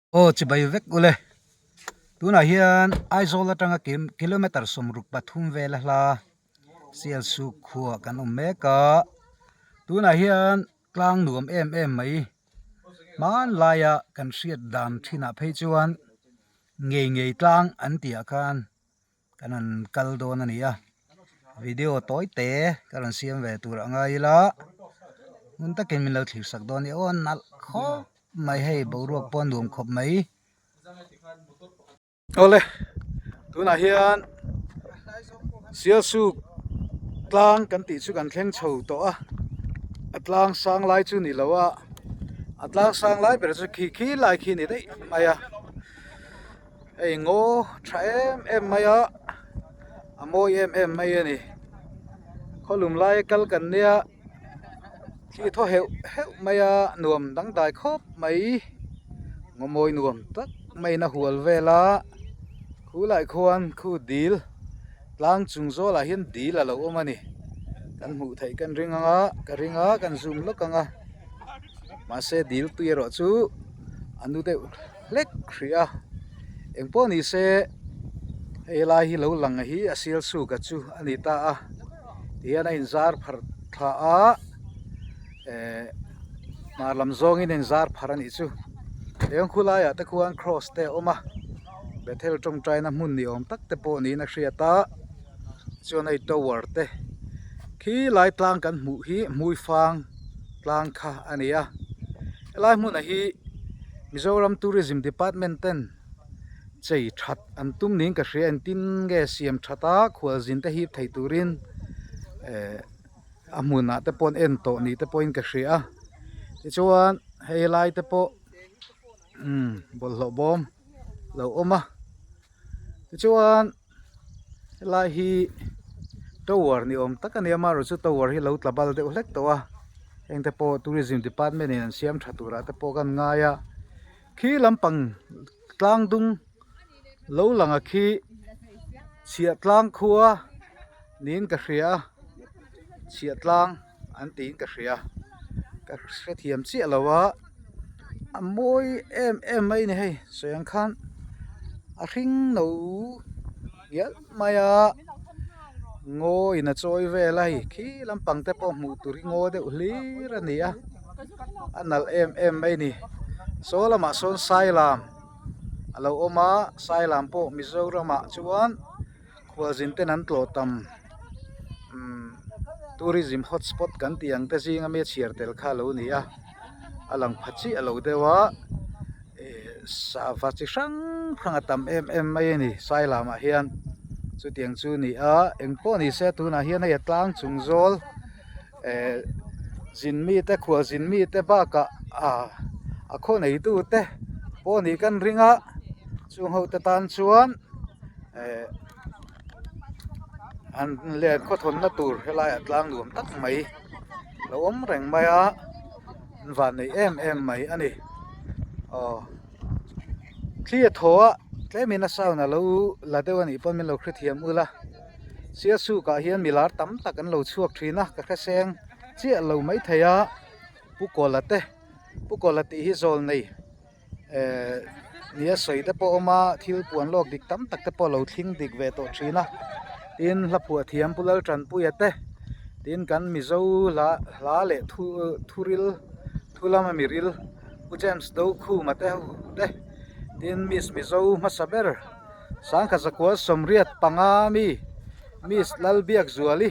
Aw chibai vek ule. Tunah hian Aizawl atanga kilometer 63 vela hla Sialsuk khuaa kan awm mek a. Tunah hian tlang nuam em em mai hmanlaia kan hriat dan thinah phei chuan ngei ngei tlang an tih ah khan kan han kal dawn a ni a video tawi te ka rawn siam ve tur a ngai ila ngun takin min lo thlir sak dawn a ni aw nalh khawp mai hei boruak pawh a nuam khawp mai awle tunah hian Sialsuk tlang kan tih chu kan thleng chho tawh a a tlang sang lai chu ni lo a a tlang sang lai ber chu khi khi lai khi a ni daih mai a. Hei ngaw tha em em mai a a mawi em em mai a ni khawlum laia kal kan nia thli thaw heuh heuh mai a nuam dangdai khawp mai ngaw mawi nuam tak maiin a hual vel a khulai khuan khu dil tlang chung zawlah hian dil a lo awm a ni kan hmuh theih kan ring ang a ka ring a kan zoom lawk ang a mahse dil tui erawh chu a nu deuh. hlek hrih a engpawh ni se hei lai hi lo lang hi a sial suka chu a ni ta a tihian a inzar pharh thla a ehh hmar lam zawngin a inzar pharh a nih chu eng khulaiah te khuan cross te a awm a bethel tawngtaina hmun ni awm tak te pawh niin a hriat a chuan hei tower te khi lai tlang kan hmuh hi hmuifang tlang kha a ni a helai hmunah hi Mizoram Tourism Department ten chei that an tum niin ka hria engtin nge siam that a khualzin te hip thei turin eh a hmunah te pawh an en tawh ni te pawhin ka hria a tichuan hei lai te pawh umm bawlhhlawh bawm lo awm a tichuan helai hi tower ni awm tak a ni a amaherawhchu tower hi lo tla bal deuh hlek tawh a heng te pawh tourism department in an siam tha turah te pawh kan ngai a khi lampang tlang dung lo lang a khi chhiah tlang khua niin ka hria a chhiah tlang an tiin ka hria ka hrethiam chiah lo a a mawi em em mai a ni hei sawi ang khan a hring no ngial mai a ngaw in a chawi vel a hei khi lampang te pawh hmuh tur hi ngaw deuh hlir a ni a a nalh em em mai a ni saw lamah sawn sailam a lo awm a sailam pawh Mizoram ah chuan. Khualzin ten an tlawh tam umm tourism hotspot kan tih ang te zinga mi a chhiar tel kha a lo ni a a lang pha chiah lo deuh a eh sava chi hrang hrang a tam em em mai a ni sai lamah hian chutiang chu a ni a engpawh ni se tunah hian hei a tlang chung zawl eh zin mite khualzin mite bakah ah a khaw neitu te pawh nih kan ring a chung ho te tan chuan eh an len khawthawnna tur helaiah tlang nuam tak mai lo awm reng mai a an van nei em em mai a ni aw thli a thaw a tlemin a sound a lo la deuh a nih pawn min lo hrethiam ula Sialsukah hian milar tam tak an lo chhuak thin a ka hreseng chiah lo maithei a Pu Kawla te Pu Kawla tih hi zawl nei eh nia sawi te pawh a awm a thil puan lawk dik tam tak te pawh a lo thleng dik ve tawh thin a tin hla phuah thiam Pu Laltanpuia te tin kan Mizo hla hla leh thu thuril thu lama miril Pu James Dokhuma te ho te tin Miss Mizo hmasa ber. Sangkhat zakua 85 mi Miss Lalbiakzuali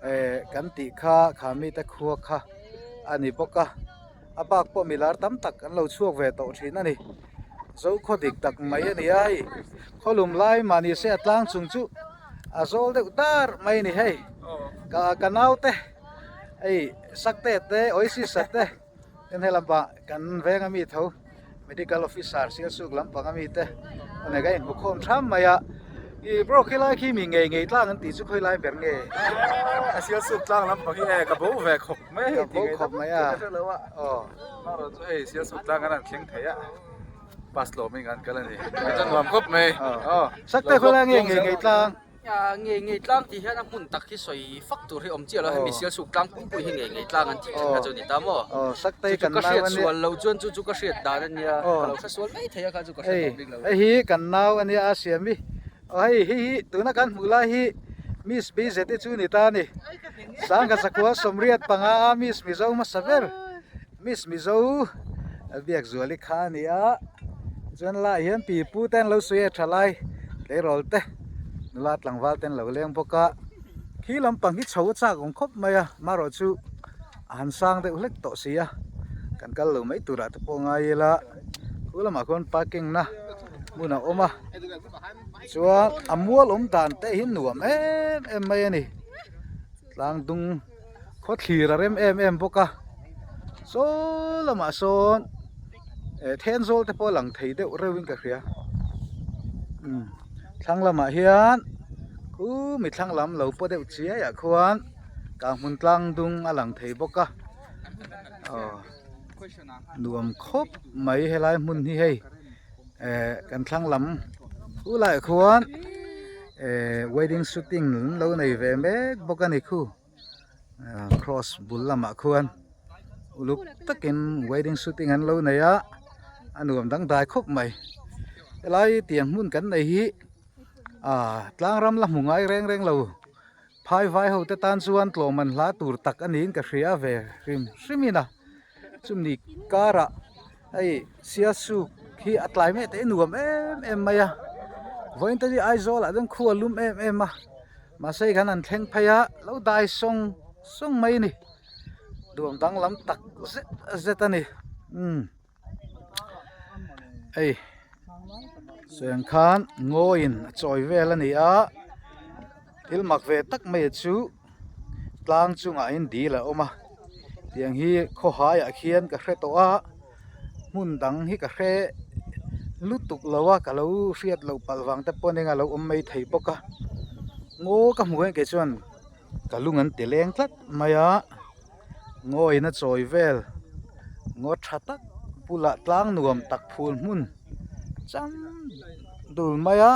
eh kan tih kha kha mite khua kha a ni bawk a a bak pawh milar tam tak an lo chhuak ve tawh thin a ni Zokhaw dik tak mai a ni a hei khawlum lai mahni se a tlang chung chu a zawl deuh dar mai a ni hei ka ka naute hei Sakte te Oasis a te. Tin he lampang kan veng ami tho medical officer Sialsuk lampang ami te awne ka inhmu khawm tham mai a ih bro khilai khi mi ngei ngei tlang an tih chu khawilai ber nge a Sialsuk tlang lampang hi e ka bo ve khawp mai ka bo khawp mai a aw marawh chu hei Sialsuk tlang an han thleng thei a bus lawm in kan kal a ni a nuam khawp mai aw sakte khawilai nge ngei ngei tlang. Ngei ngei tlang tih hian a hmun tak hi sawi fak tur hi awm chiah lo, hemi Sialsuk tlang pumpui hi ngei ngei tlang an tih thin kha chu a ni ta maw? Chu chu ka hriat sual lo chuan chu chu ka hriat dan a nia, ka lo hre sual mai thei a kha chu ka hre tawh bik lo. Hei hi kan nau a nia a siam i, aw hei hi hi tuna kan hmuh lai hi Miss BZ te chu ni ta a ni, Sangha Zakua 85 a Miss Mizo hmasa ber. Miss Mizo Biakzuali kha a ni a, chuan lai hian pi pu te an lo sawi a tha lai tleirawl te nula tlangval te an lo leng bawk a, khi lampang hi chho a chak awm khawp mai a, marawh chu a han sang deuh hlek tawh si a, kan kal lo mai turah te pawh ngai ila, khu lamah khuan parking na hmun a awm a, chuan a mual awm dan te hi nuam em em mai a ni, tlang dung. Khaw thlir a rem em em bawk a, saw lamah sawn eh Thenzawl te pawh a lang thei deuh reuhin ka hria umm thlang lamah hian khumi thlang lam lo paw deuh chiai ah khuan Kanghmun tlang dung a lang thei bawk a aw nuam khawp mai helai hmun hi hei eh kan thlang lam khulaiah khuan eh wedding shooting an lo nei ve mek bawk a ni khu. Cross bul lamah khuan uluk takin wedding shooting an lo nei a a nuam dangdai khawp mai helai tiang hmun kan nei hi ah tlang ram la hmu ngai reng reng lo phai vai ho te tan chuan tlawm an hla tur tak a niin ka hria ve hrim hrim in a chumi karah hei sialsuk hi a tlai mai te hi nuam em em mai a vawiin te hi Aizawl ah chuan khua lum em em a. Mahse khan an thleng phei a, lo dai sawng sawng mai a ni. Duang danglam tak zet zet a ni. Umm hei sawiang khan ngawiin a chawi vel a ni a, thil mak ve tak mai chu tlang chungah hian dil a awm a, tiang hi khawhaiah khian ka hre tawh a. Hmun dang hi ka hre lutuk lo a ka lo hriat loh palh vang te pawh eng a lo awm mai thei bawk a ngaw ka hmuh hian kei chuan ka lung an ti leng tlat mai a ngaw in a chawi vel ngaw tha tak bulah tlang nuam tak phul hmun cham dul mai a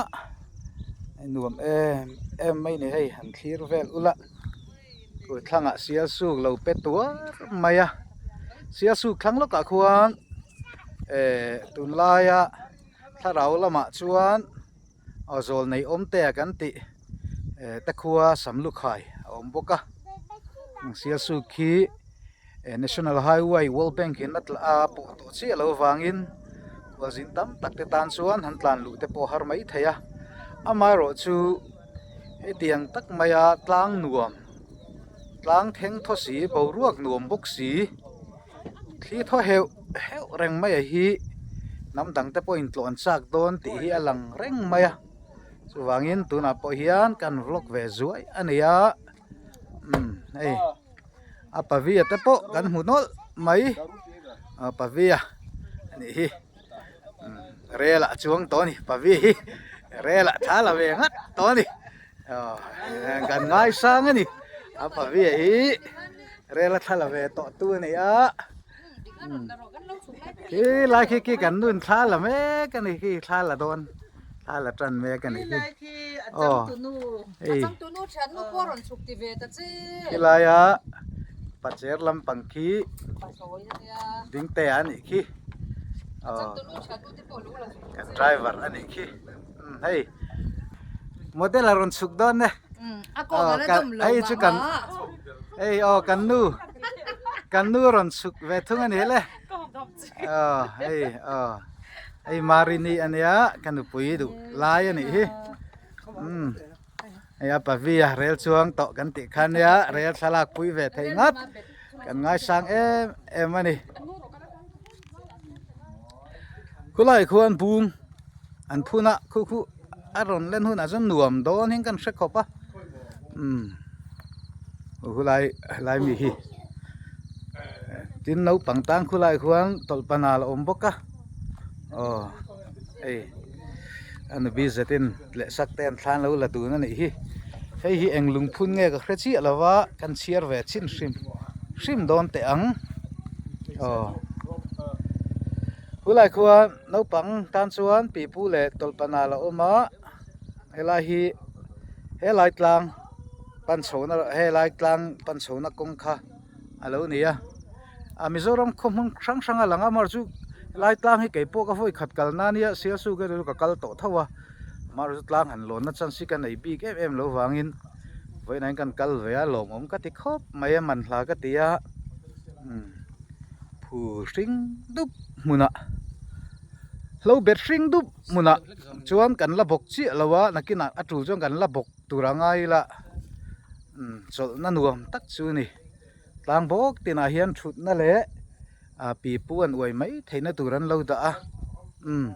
nuam em em mai a ni hei han thlir vel ula. Kawr thlangah sialsuk lo pe tuar mai a sialsuk thlang lawkah khuan eh tunlaia thlarau lamah chuan aw zawl nei awm te a kan tih eh te khua samlukhai a awm bawk a sialsuk khi eh national highway world bank in a tla a pawh tawh chiah loh avangin khualzin tam tak te tan chuan han tlan luh te pawh a har mai thei a amaherawhchu. Hetiang tak maia tlang nuam tlang thleng thaw si boruak nuam bawk si thli thaw heuh heuh reng mai a hi hnam dang te pawhin tlawh an chak dawn tih hi a lang reng mai a chuvangin tunah pawh hian kan vlog ve zuai a ni a umm hei a pavia te pawh kan hmu nawlh mai a pavia a nih hi. Rel ah chuang tawh a ni pavi hi rel ah thla la ve ngat tawh a ni kan ngaisang a ni a pavi hi rel a thla la ve tawh tu a ni a khi lai khi khi kan nun thla la mek a ni khi thla la dawn thla la tan mek a ni khi aw hei khi laia pacher lampang khi dingte a nih khi. Kan driver a nih khi hei model a rawn chhuk dawn e hei chu kan hei aw kan nu kan nu rawn chhuk ve thung a ni le aw hei aw hei Marini a nia ka nupui duh lai a nih hi umm hei a pavia rel chuang tawh kan tih kha nia rel thlalak pui ve thei ngat kan ngaisang em em a ni. Khulai khuan bung an phun a khu khu a rawn len hunah chuan nuam dawn in kan hre khawp a umm khulai helai mi hi tin naupang tan khulai khuan tawlh pan a la awm bawk a aw hei a nubi zetin leh sak te an thlan lo la dun a nih hi hei hi eng lungphun nge ka hre chiah lo va kan chhiar ve chin hrim hrim dawn teh ang aw khulai khuan naupang tan chuan pipu leh tawlhpana la awm a helai hi. Helai tlang pan chhohna helai tlang pan chhohna kawng kha a lo ni a a Mizoram khaw hmun hrang hrang a lang a amaherawhchu helai tlang hi keipawh ka vawi khat kalna ania Sialsuk erawh chu ka kal tawh tho a amaherawhchu tlang han lawnna chance hi ka nei bik em em lo vangin vawiinah hian kan kal ve a lawmawm ka ti khawp mai a manhla ka ti a umm phul hring dup hmunah hlo bet hring dup hmunah chuan kan la bawk chiah lo a nakinah a tul chuan kan la bawk tur a ngai ila umm chawlhna nuam tak chu a ni tlang bawk tinah hian thutna leh ah pipu an uai mai theihna tur an lo dah a umm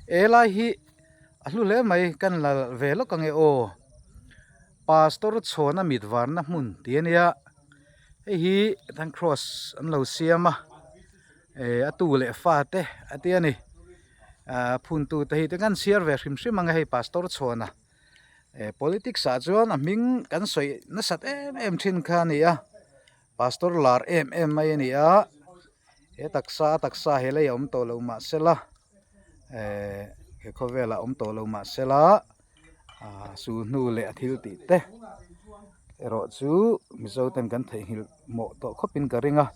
helai hi a hlu hle mai kan la ve lawk ange aw pastor chhuana mit varna hmun tih a nia hei hi thang cross an lo siam a eh a tu leh fa te a ti a ni ah phuntu te hi te kan chhiar ve hrim hrim ang a hei pastor chhuana eh politics ah chuan a hming kan sawi nasat em em thin kha a ni a pastor lar em em mai a ni a he taksa a taksa he lei a awm tawh lo mahsela eh he khawvelah awm tawh lo mahsela ah sulhnu leh a thil tih te erawh chu mizo ten kan theihnghilh mawh tawh khawpin ka ring a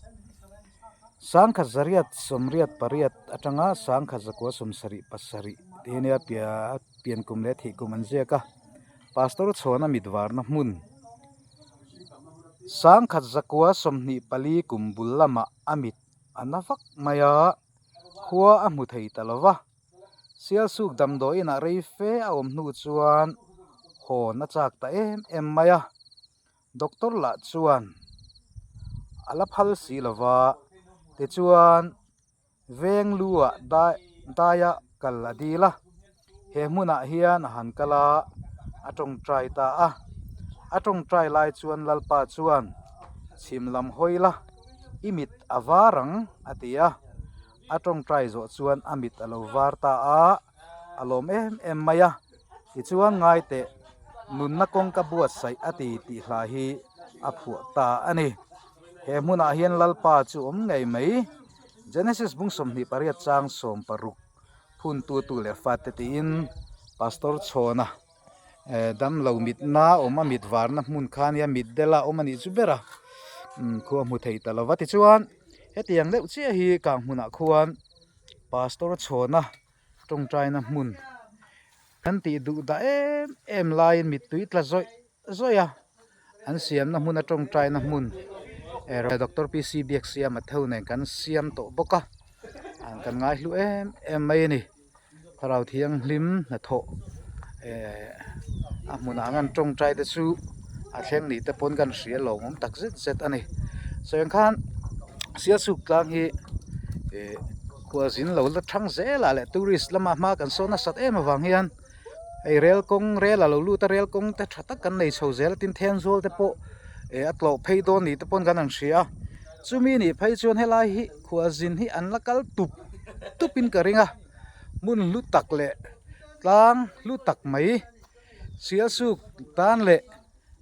sangkhat zariat sawmriat pariat atanga sangkhat zakua sawmsarih pasarih tih ania pian pian kum leh thih kum an ziak a pastor chhuana mit varna hmun sangkhat zakua 24 kum bul lamah a mit a na vak mai a khua a hmu thei ta lo va. Sialsuk damdawiinah rei fe a awm hnu chuan hawn a chak ta em em mai a, doctor lah chuan a la phal si lo va, tichuan veng lu ah dai daia kal a dil a, he hmunah hian a han kal a, a tawngtai ta a, a tawngtai lai chuan Lalpa chuan chhim lam hawi la i mit a var ang a ti a. A tawngtai zawh chuan a mit a lo var ta a, a lawm em em mai a. Tichuan ngai teh, nunna kawngka buatsaih a ti tih hla hi a phuah ta a ni. He hmunah hian Lalpa chu awm ngei mai. Genesis bung 28 chang 16 phun tutu leh fate tiin Pastor Chhawna Damlo mitna a awm a, mit varna hmun kha ania mit dela awm a nih chu ber a, khua hmu thei ta lo va. Tichuan hetiang deuh chiah hi kang hmunah khuan pastor chhawna tawngtaina hmun kan tih duh dah em em laiin mittui tla zawih zawih a, an siamna hmuna tawngtaina hmun Doctor PC Biaksiama tho nen kan siam tawh bawk a, kan ngaihlu em em mai a ni. Thlarau thianghlim hnathawh ehh a hmunah ang an tawngtai te chu a thleng nih te pawn kan hria lo awm tak zet zet a ni sawi ang khan Sialsuk tlang hi ehh khualzin lo la thang zel ah leh tourist lama hma kan sawn nasat em avang hian hei rel kawng rel a lo lut a rel kawng te tha tak kan nei chho zel a tin Thenzawl te pawh ehh a tlawh phei dawn ni te pawn kan han hria a chumi nih phei chuan helai hi khualzin hi an la kal tup tup in ka ring a hmun hlu tak leh tlang hlu tak mai Sialsuk tan leh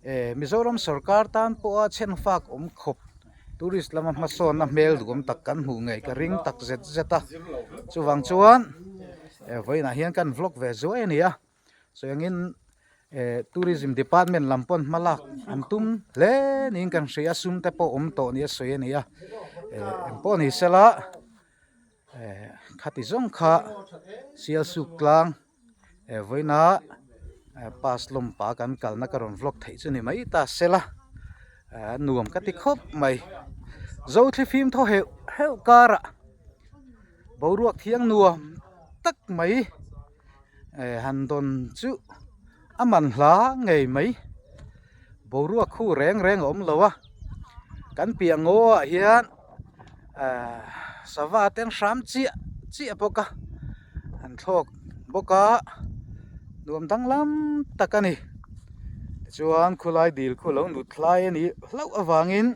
eh Mizoram sawrkar tan pawha chhen fak awm khawp tourist lama hmasawnna hmel duhawm tak kan hmuh ngei ka ring tak zet zet a chuvang chuan eh vawiinah hian kan vlog ve zuai a ni a. Chuangin eh tourism department lam pawn hma lak an tum hle niin kan hria a sum te pawh awm tawh nia sawi a ni a eh eng pawh ni sela eh khati zawng kha Sialsuk tlang eh vawiina eh pass lawmpa kan kalna ka rawn vlog theih chu ni mai ta sela eh nuam ka ti khawp mai Zothlifim thaw heuh heuh karah boruak thiang nuam tak mai. Eh han dawn chu a man hla ngei mai boruak khu reng reng a awm lo a kan piah ngaw ah hian eh sava te an hram chiah chiah bawk a an thlawk bawk a nuam danglam tak a ni tichuan khulai dil khu lo nut hlai a nih hlauh avangin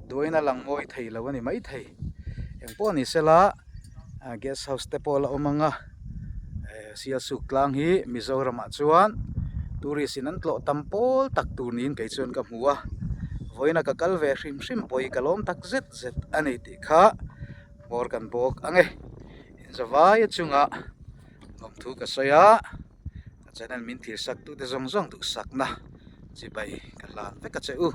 duain a lang mawi thei lo a ni maithei engpawh ni sela. Guest house te pawh a la awm ang a eh Sialsuk tlang hi Mizoramah chuan tourist in an tlawh tam pawl tak tur niin kei chuan ka hmu a vawiin a ka kal ve hrim hrim pawh hi ka lawm tak zet zet a ni tih kha hmawr kan bawk ang e inzawvaia chungah lawmthu ka sawi a. Ka channel min thlir sak tute zawng zawng duhsakna chibai ka hlan vek a che u.